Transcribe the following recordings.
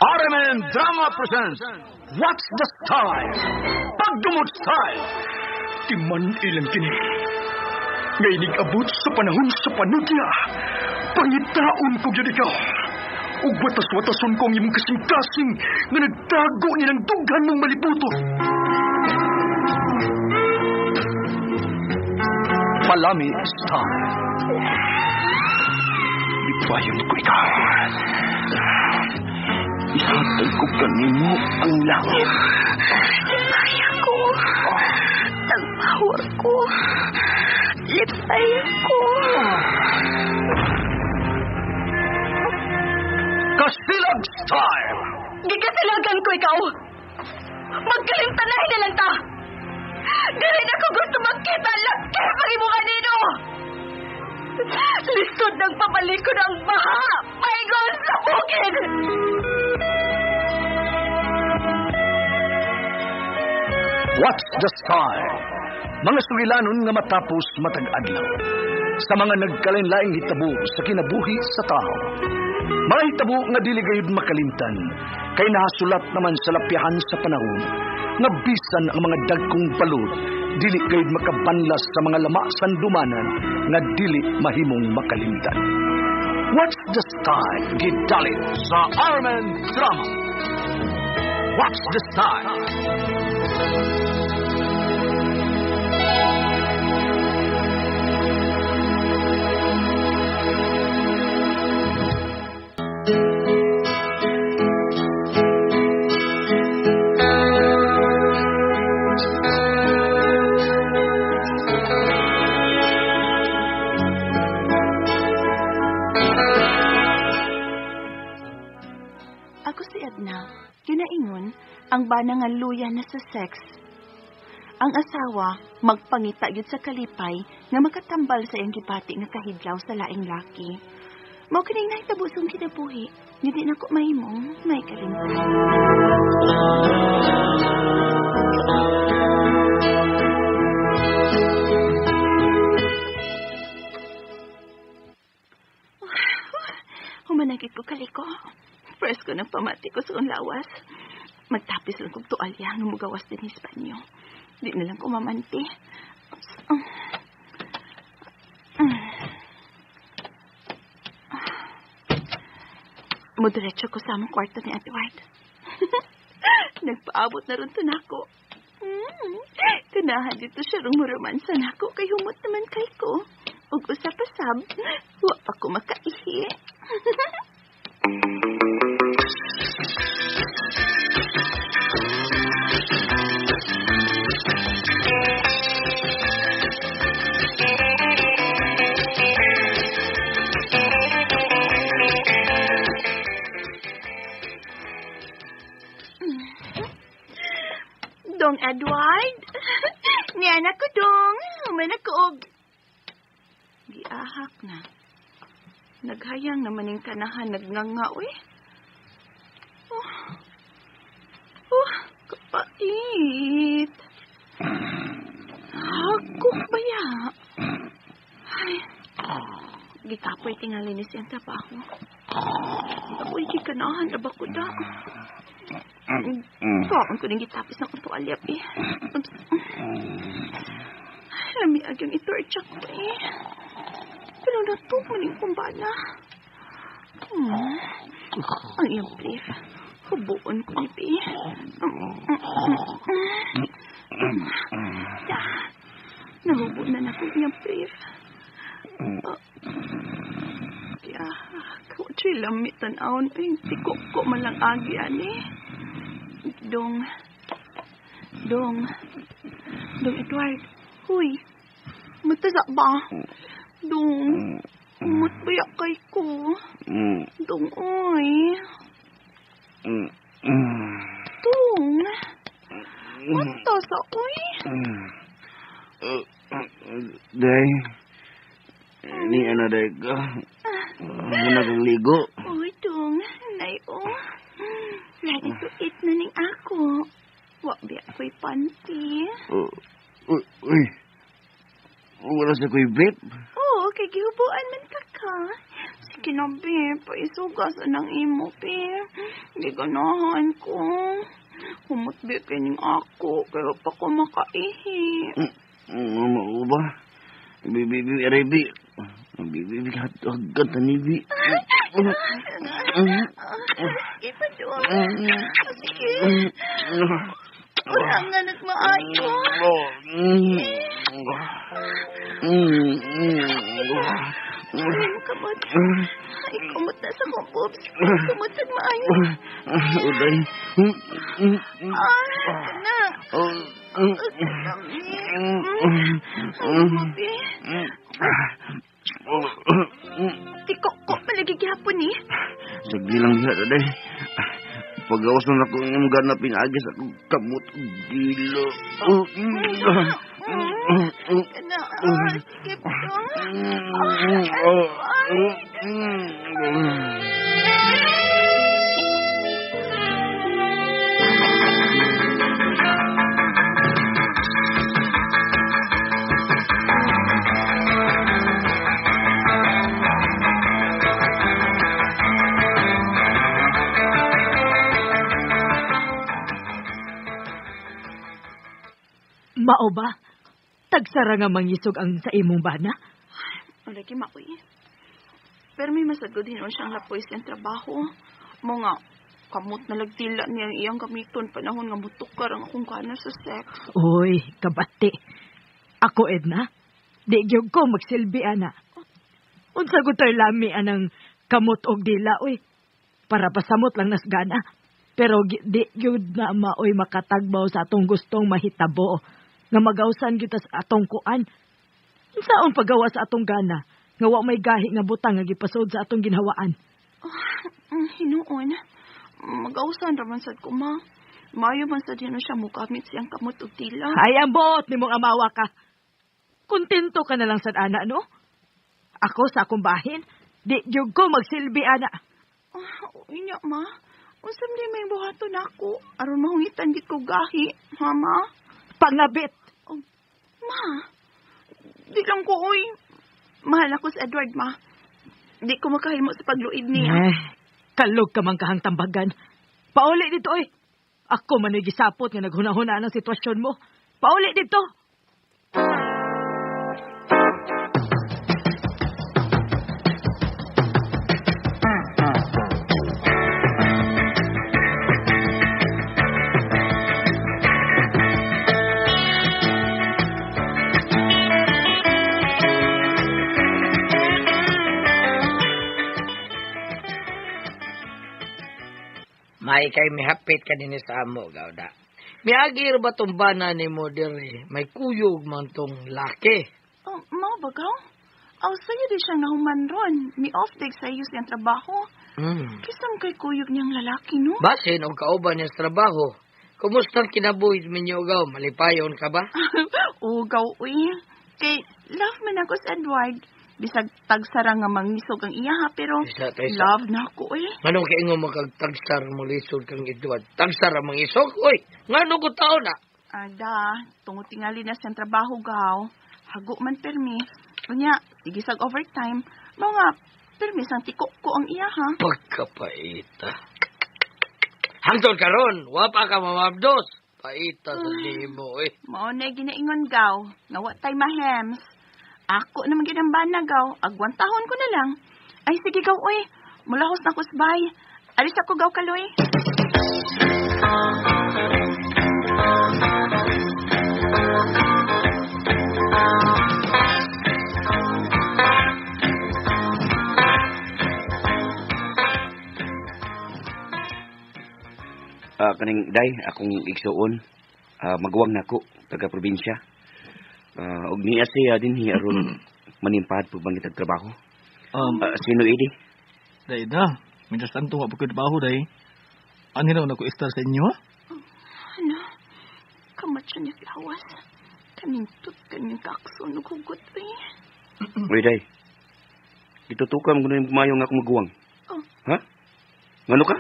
RMN Drama presents What's the Style? Pagdumot Style! Timan ilang kini. Ngay abot sa panahon sa panudya. Pangitaon ko gyud ikaw. Ug watas-watason ko ang imong kasing-kasing nga nagtago nilang dughan mong malibuton. Palami Style. Lipayon ko ikaw. Ihatag ko kanimo ang langit. Lipay ako. Tagpawar ko. Lipay ako. Kasilag Style! Gikasilagan ko ikaw. Magkalimtanahin na lang ta. Dili na ko gusto magkita laki pag imo kanino. Lisod ng pabalikon ang baha. Paingon sa bukid. What's the Style? Mga sugilanon nga matapos matag adlaw. Sa mga nagkalain-laing hitabo sa kinabuhi sa tao. Mga hitabo nga dili gayud makalimtan, kay nahasulat naman sa lapyahan sa panahon, nga bisan ang mga dagkong balod, dili gayud makabanlas sa mga lama sandumanan nga dili mahimong makalimtan. What's the Style? Gidalit sa RMN Drama. What's the Style? Ako si Edna. Ginaingon, ang bana nga luya na sa sex. Ang asawa, magpangita yun sa kalipay nga makatambal sa iyang gibati nga kahidlaw sa laing laki. Mao kining nahitabo sa akong kinabuhi, nga di nako mahimong may kalimtan. Humanagit ko kaliko. Presko ng pamati ko sa lawas. Magtapis lang kong tuwalya nga mugawas din Hispanyo. Di na lang ko mamanti. Mudiretso ko sa among kwarto ni Edward. Nagpaabot na ron to nako. Kanahan dito siya rong muromansa nako kay humot naman kay ko. Ug usa pa sab, wa pa ko makaihi. Dong Edward, niya ko dong, humana ko og giahak na. Naghayang naman yung kanahan, nagnganga, uy. Oh, oh, kapait. Hakok ba ya? Ay, gikapoy tingali ni siyang trabaho. Ako'y gikanahan, aba ko da. Kaon ko rin gitapos ng tuwalyap eh. Lami ag yung itorcha ko eh. Pero nato maning kumbana. Ang iyang brief. Hubuon ko ni Pi. Da. Nahubo na na ko iyang brief. Kaya, kutsi lami tanawon. Ay, tikok ko man lang agi, ani. Dong. Dong. Dong Edward. Huy. Matasa ba? Dong. Matbaya kay ko. Dong, oy. Dong. Matasa, oy. Day. Ni ano, day ka? Muna kong ligo. Uy, Dong. Nay, oh. Ready to eat na ning ako. Wa biya ko'y panty. Uy, uy. Wala sa ko'y vape. Oo, kay gihubuan man ka ka. Kinabi, paisugas anang imo, pi. Giganahan ko. Humutbi kining ako, kaya pa ko makaihi. Mao ba? Bibi, aray, bi. Bibi, hagkat na ni, bi. Ipadua. Sige. Wala nga nagmaayo. Ay, kamot. Ay, kumot na sa kong boobs. Kumot sa maayo. Uday. Ay, na. Kami. Ay, mabi. Tiko ko, palagi gihapon eh. Sige lang siya, Uday. Pagawas na ako ng gana pinagis ako kamot dilo. Kana, sige po. Mao ba? Tagsara nga mangisog ang sa imong bana? Lagi maoy. Pero may masagod hinon siyang lapoy sa trabaho. Mo nga, kamot na lagtila niya ang iyang gamiton panahon nga mutukar ang akong gana sa sex. Uy, kabati. Ako, Edna, di gyud ko magsilbi, ana. Unsa gud to'y lami anang kamot og dila, uy. Para pasamot lang nas gana. Pero di gyud na maoy makatagbaw sa atong gustong mahitabo. Nga magawsan gyud sa atong kuan. Unsaon pagawa sa atong gana? Nga wa may gahi nga butang nga gipasod sa atong ginhawaan. Hinuon. Magawsan raman sad ko, ma. Mayo man sad yun siya mukamit siyang kamot og tila. Ay, ang buot nimong amawa ka. Kontento ka na lang sad, ana, no? Ako sa akong bahin, di gyud ko magsilbi, ana. Unya, ma. Unsa man may buhaton nako aron mahungitan gid ko gahi, ha, ma? Pangabit. Oh, ma. Di lang ko, oy. Mahal ako sa Edward, ma. Di ko makahimo sa pagluid niya. Eh, kalog ka man kahang tambagan. Pauli dito, oy. Ako man ay gisapot nga naghuna-huna ang sitwasyon mo. Pauli dito. May kay mihapit ka din sa amo, gawda. Miagir ba tong bana ni mo diri? May kuyog man tong laki. Oh, mao ba gaw? Aw, sa'yo di siyang nahuman ron. Mi-off day sa iyo siyang trabaho. Kisam kay kuyog niyang lalaki, no? Basin og kauban niya sa trabaho. Kumusta ang kinabuhi minyo, gaw? Malipayon ka ba? Ugaw, uy. Kay love man ako sa Edward. Bisag tagsara nga mangisog ang iya ha, pero Isa, isa. love na ako eh. Manong kaingo mo kag tagsar mo lisod kang Edward? Tagsar ang mangisog? Uy, ngano ko tao na? Ada, tungo tingali na siyang trabaho gaw. Hago man permi. Unya, sige sag overtime. Mao nga, permi sang tiko ko ang iya ha. Pagkapaita. Hangtod karon, wa pa ka mamabdos. Paita sa nimo eh. Mao na ginaingon gaw, nga wa tay mahems. Ako naman ginambana gaw, agwan tahon ko na lang. Ay sige gaw oy, mulahos na kusbay. Alis ako gaw kaloy. Kaning day akong igsuon, maguwang nako taga probinsya. Og niya siya dinhi aron manimpad pagbangit og trabaho. Sino idi? Day da, mientras tanto wa pa ko trabaho day. Ani raw na ko istar sa inyo ha? Ano? Kamat siya niya lawas. Kanintot kanyang kakso naghugot eh. Uy day. Itutukan mo na yung kumayo nga akong maguwang. Oh. Ha? Ngano ka?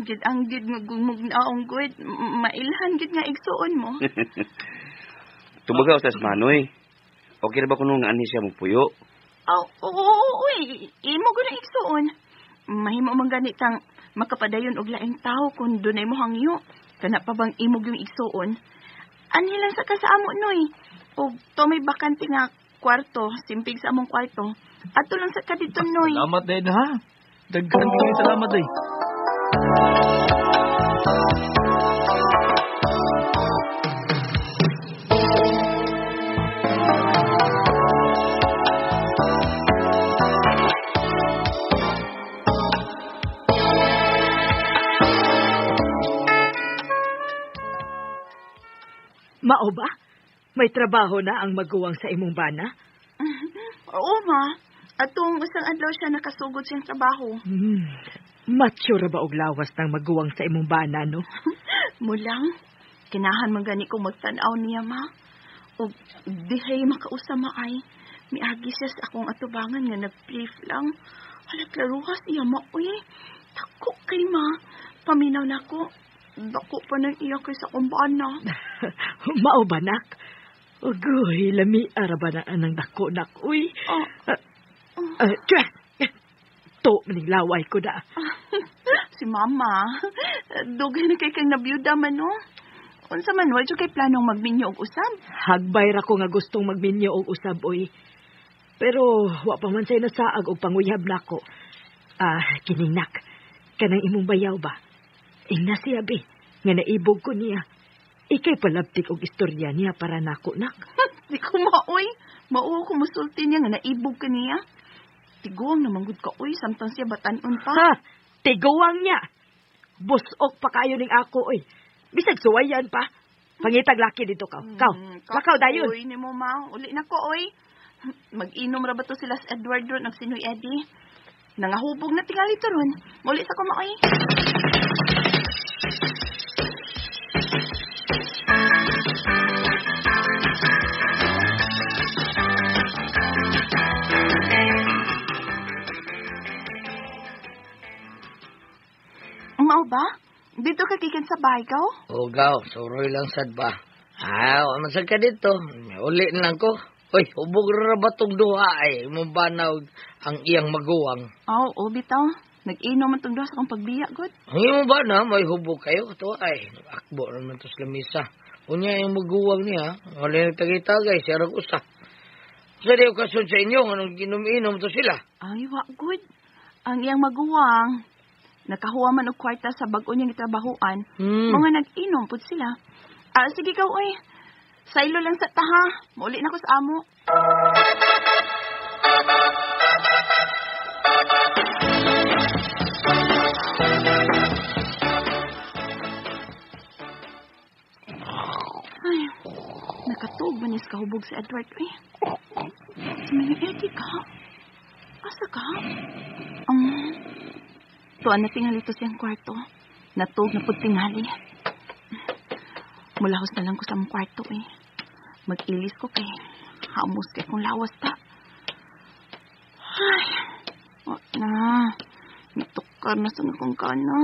Anggid-anggid nga gumugnaong good. Mailhan gid nga igsuon mo. Tubaga usas Manoy. Okay ra ba kuno nga anhi siya mopuyo? Oh, oo, uy, imo gud ang igsuon. Mahimo man gani kang makapadayon og laing tawo kung dunay mo hangyo. Kana pa bang imo gyung igsuon? Anhi lang sa ka sa amo, Noy. Og to may bakante nga kwarto, simpig sa among kwarto. Ato lang sa ka dito, Noy. Salamat din ha. Daghan kay salamat day. Mao ba? May trabaho na ang maguwang sa imong bana? Oo, ma. Atong isang adlaw siya nakasugod siyang trabaho. Mature ba og lawas ng maguwang sa imong bana, no? Mulang, kinahan man gani ko magtan-aw niya, ma. O dihay makausa ma ay. Miagi siya sa akong atubangan nga nag-brief lang. Hala, klaruhas niya, ma. Uy, dako kay ma. Paminaw na ko. Dako pa nang iya kay sa akong bana. Mao ba, nak? Ugoy, lami ara ba na anang dako, nak? Uy. Oh. Tiyah! To, maning laway ko na. Si mama. Dugay na kay kang nabiyuda man, no? Unsa man, wala kay planong magminyo og usab? Hagbay ra ko nga gustong magminyo og usab, oy. Pero wa pa man say nasaag og panguyab nako. Kining nak, kanang imong bayaw ba? Ingna siya be, nga naibog ko niya. Ikay palabtik og istorya niya para nako, nak. Di ko maoy. Mao ko musulti niya nga naibog ka niya. Tiguang naman gud ka, oy, samtang siya batan-on pa. Ha, tiguang niya. Busok pa kayo ning ako, oy. Bisag suwayan pa. Pangitag laki dito ka. Kaw, lakaw dayon. Uy, ni mo ma. Uli na ko, oy. Mag-inom ra ba to sila sa Edward ron og si Noy Eddie? Nangahubog na tingali to ron. Muli sa ko ma, oy. Mao ba? Dito ka gikan sa bahay ka? O gaw, suroy lang sad ba. Man sad ka dito. Uli na lang ko. Uy, hubog ra ba tong duha ay? Imong banaw ang iyang maguwang. Oo, bitaw. Nag-inom man tong duha sa akong pagbiya, god. Ang imong bana, may hubog kayo. Ito ay, akbo naman to sa lamisa. Unya yung maguwang niya, wala nagtagay-tagay, siya rag usa. Sa di okasyon sa inyo, anong ginom-inom to sila? Ay, wa, good. Ang iyang maguwang, nakahuwa man og kwarta sa bag-o niyang gitrabahuan, mga nag-inom pud sila. Sige ka, oy. Saylo lang sa taha. Mauli na ko sa amo. Ay, nakatug man is kahubog si Edward, oy. Si Manny Eddie ka? Asa ka? Tuan na tingali to siyang kwarto. Natug na pud tingali. Mulahos na lang ko sa among kwarto, eh. Mag-ilis ko kay hamos kay kong lawas ta. Ay, wa na. Natukar na sa akong kana.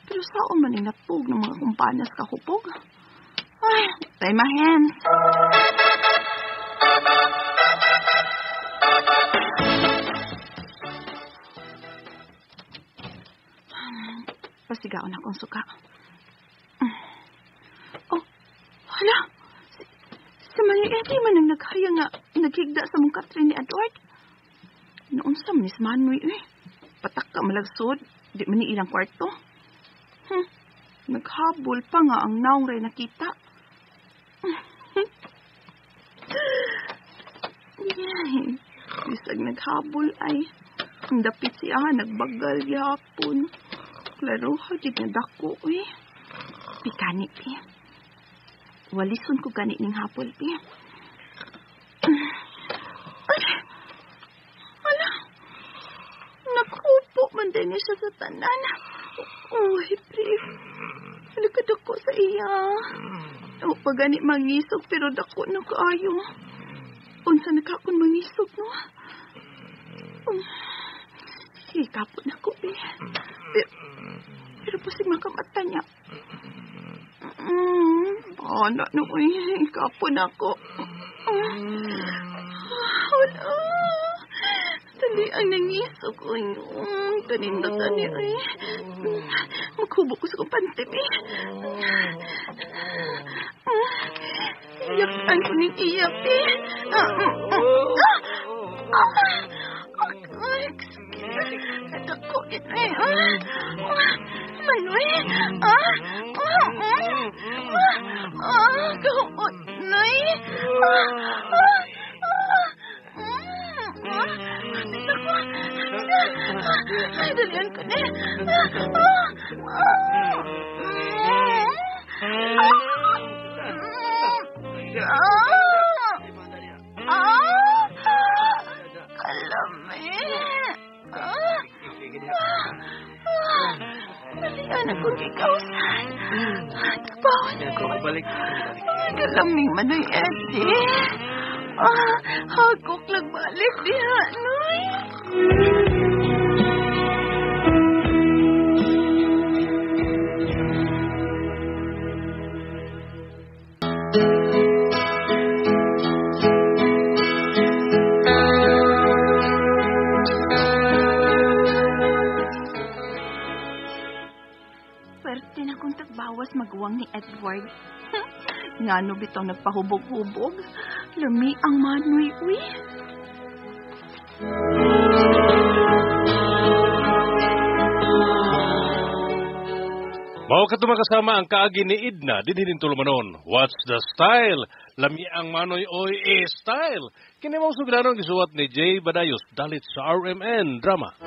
Pero saan man ang natug ng mga kumpanas kahubog? Ay, tay my hands. Pasigaon akong suka. Oh, hala. Si Manny Eddie man ang naghaya nga naghigda sa mong katre ni Edward. Noon sa manis Manoy, eh. Patak ka malagsod. Di man ni ilang kwarto. Naghabol pa nga ang naong ray nakita. Yay. Bisag naghabol ay. Ang dapit siya, nagbagal gihapon. Klaro, hagit na dako, uy. Pikani, pi. Walison ko gani ning hapol, pi. Ay! Ala! Naghupo man din niya siya sa tanan. Uy, brief. Nagkadako sa iya. O, pa gani mangisog, pero dako na kaayo. Unsa na ka akong mangisog, no? Hikapon ako, be. Pero, pero pasig makamata niya. Bana no, uy. Hikapon ako. Wala. Dali ang nangisog ko. Kanindutan niya, uy. Maghubo ko sa kong panty, be. Iyakan ko ning iyak, be. Ay, sakit. Dako, eh. Manoy. Kahuot, nay. Ako. Ay, dalian ko na. Kalami. Dalian akong gikausan. Trabaho ko. Balik. Ay, kalaming manoy, Eddie. Hagok lang balik diha, noy. Swerte na kong tagbawas maguwang ni Edward. Ngano bitaw nagpahubog-hubog. Lami ang manoy, uy. Mao kato makasama ang kaagi ni Edna dinhi ning tulumanon. What's the style? Lami ang manoy oy e style. Kini mao sugilanon gisuwat ni Jay Badayos dalit sa RMN Drama.